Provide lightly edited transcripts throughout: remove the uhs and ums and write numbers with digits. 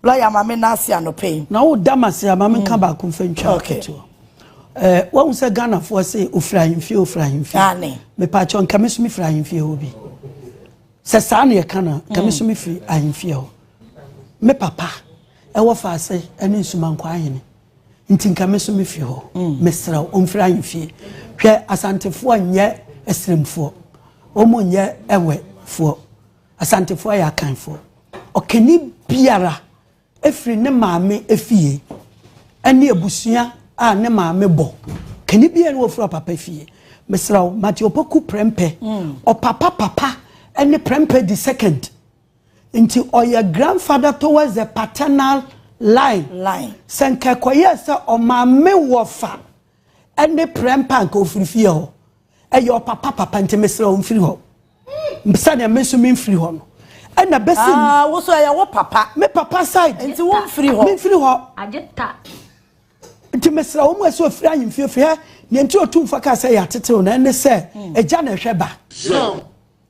Lɔya, maame n'ase anɔpɛ yi. Na wo da ma se ama me nka baako mfa ntwa ketewa. Wahu sɛ Ghanafoɔ se ofiri ahemfie, ofiri ahemfie. Ane. Mepaakyɛw, nka me so mefiri ahemfie hɔ bi. Sɛ saa na yɛka no, nka me so mefiri ahemfie hɔ. Me papa ɛwɔ faase ɛne Nsumankwa ahene. Nti nka me so mefiri hɔ. Mesrɛ wo, ɔmfiri ahemfie. Hwɛ, Asantefoɔ nyɛ Asirimfoɔ. Wɔn nyɛ Ɛwɛfoɔ. Asantefoɔ yɛ Akanfoɔ. Ɔkani biara efiri ne maame efie ɛne abusua a ne maame bɔ. Kani biara ne wɔfiri ɔpapa fie. Mesrɛ wo, Matthew Opoku Prempeh, ɔpapa papa ɛne Prempeh the Second. Nti ɔyɛ grandfather towards the paternal line. Line. Sɛ nka ɛkɔyɛ sɛ ɔmaame wɔfa ɛne Prempeh, nka ofiri fie hɔ. Ɛyɛ ɔpapa papa, nti mesrɛ wo, mfiri hɔ. Sɛdeɛ me nso memfiri hɔ no. Ɛna bɛsi Aa, wo so ɛyɛ wo papa. Me papa side. Nti wo mfiri hɔ. Memfiri hɔ. Agye ta. Nti mesrɛ wɔn mu ɛsɛ ofiri ahemfie firi ha. Nea nti Otumfo ka sɛ yɛatetew no ɛne sɛ agya na ɛhwɛ ba. Nti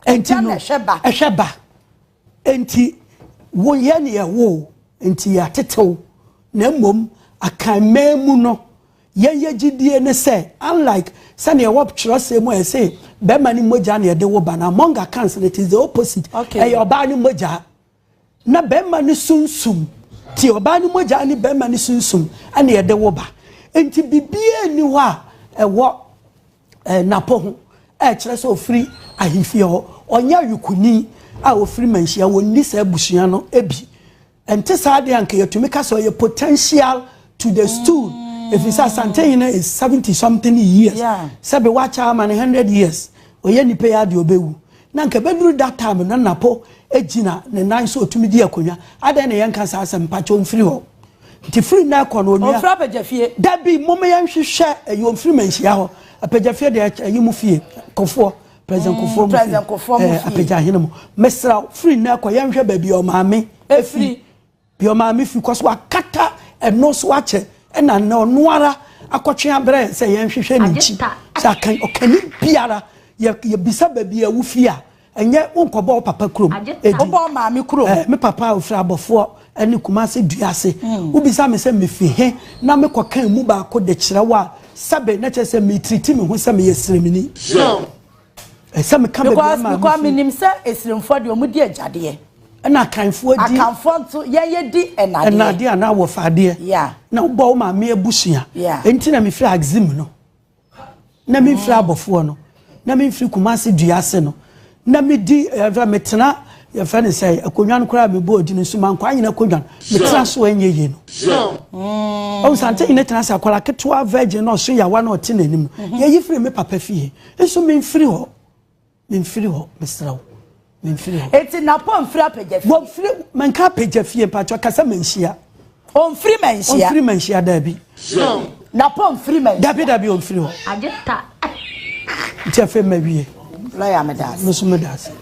Agya no na ɛhwɛ ba. Ɛhwɛ ba. Nti wo yɛ ne yɛwo, nti yɛatetew, na mmom akanman mu no, yɛn yɛ gyidie ne sɛ, unlike sɛnea ɛwɔ twerɛsɛm mu a ɛsɛ bɛrima ne mogya na yɛde wo ba no, among Akans no, it is the opposite. Ɛyɛ ɔbaa ne mogya na bɛrima ne sunsum ti, ɔbaa ne mogya ne bɛrima ne sunsum ɛna yɛde wo ba. Nti biribiara ni hɔ a ɛwɔ Napo ho ɛkyerɛ sɛ ofiri ahemfie hɔ. Ɔnyɛ ayukuni a ofiri Manhyia. Wɔnni saa abusua no ebi. Ɛnte saa deɛ, anka yɛtumi ka sɛ ɔyɛ potential to the stool, ɛfiri sɛ Asantehene is 70 something years. Sɛbi, wakyɛ ama ne 100 years, ɔyɛ nipa yi adeɛ, ɔbɛwu na nka bɛduru that time na Napo gyina ne nan so, ɔtumi di akonnwa. Adan na yɛnka saa asɛm? Mpakyɛ, ɔmfiri hɔ. Nti firi na ɛkɔ no, onua. Ɔmfiri apagya fie. Dabi, mɔmɔ yɛnhwehwɛ. Ɛyɛ ɔmfiri Manhyia hɔ. Apagyafie deɛ, ɛyi mu fie, Kofoɔ, President Kofoɔ mu. President Kofoɔ mu fie. Apagya ahene mu. Mesra, firi na ɛkɔ, yɛnhwɛ baabi a ɔmaame efiri. Bi ɔmaame fi kɔ so akata ɛno so akyɛ, ɛna na ɔno ara akɔtwe abrɛ sɛ yɛnhwehwɛ ne nkyi sɛ akan ɔkani biara yɛbisa baabi a wofi a, ɛnyɛ wonkɔbɔ wo papa kurom. Edi wobɔ maame kurom. Me papa a ofiri Abɔfoɔ ɛne Kumase Duase, wobisa me sɛ mefi he na mekɔka mu baako de kyerɛ wo a, sɛbe, na kyerɛ sɛ metiriti me ho sɛ meyɛ siremini, ɛsɛ meka baabi because a maame because fi. Minim sɛ esirimfoɔ deɛ, ɔmo di agyadeɛ. Ɛna Akanfoɔ di. Akanfoɔ nso yɛn yɛ di ɛnadeɛ. Ɛnadeɛ anaa wɔfaadeɛ. Na wobɔ wo maame abusua. Enti na mefiri Axim no, na memfiri Abɔfoɔ no, na memfiri Kumase Duase no, na medi yɛfrɛ metena, yɛfrɛ no sɛ akonnwa no koraa mebɔ odi no nso mankwa anyina akonnwa no metena so, ɛnyɛ yie no. Ɔhu sante nyina tena sɛ akwara ketewa virgin na ɔso yawa na ɔte n'anim no, yɛyi firi me papa fie nso. Memfiri hɔ, memfiri hɔ. Mesrɛ wo, memfiri hɔ. Eti Napo mfiri apagya fie. Wɔmfiri manka apagya fie. Mpatwɔ, kasa Manhyia. Ɔmfiri Manhyia. Ɔmfiri Manhyia, daabi. Napo mfiri Manhyia. Dabi, dabi, ɔmfiri hɔ. Agye ta. Nti afei mawie. Lɔya, meda ase. Me nso meda ase.